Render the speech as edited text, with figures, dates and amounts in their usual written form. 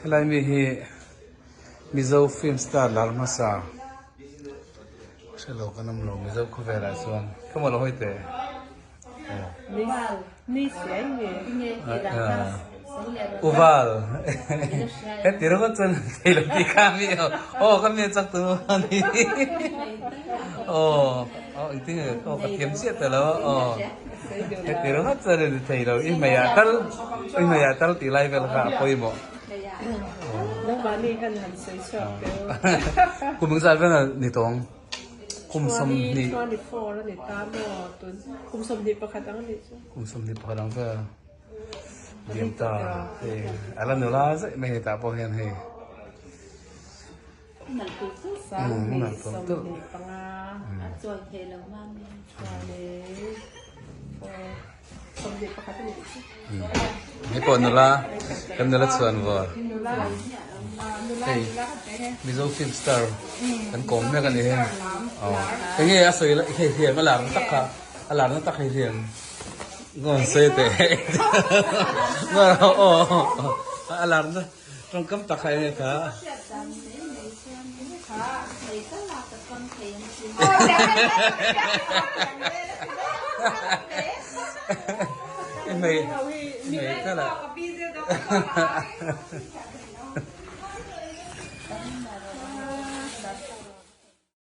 Helai mi hi Mizo film star lar hmasa hrelo kan awm lo Mizo khawvelah chuan ka mawlh hawi teh. Uval heti ringawt chuan thei lo tih kha mi aw ka mi chak tu ani aw aw engtin nge aw ka thiam chiah ta lo aw heti ringawt chuan ani thei lo i hmeiah tal i hmeiah tal tih lai vel kha a pawimawh kum engzat vel ni tawng. Kum 20. 24 a ni ta maw tun kum 21 ang a nih chu. Kum 21 ang vel liam ta hei a la nula zaih mai hetah pawh hian hei. Sang 25. Hei pawh nula kan nula chhuan vawr hei Mizo film star kan kawm mek a ni hei aw enge a sawi la hei hian a lar na tak kha a lar na tak hei hian ngawn sawi teh aw a lar na tawngkam tak kha enge kha. Hei hei ka la.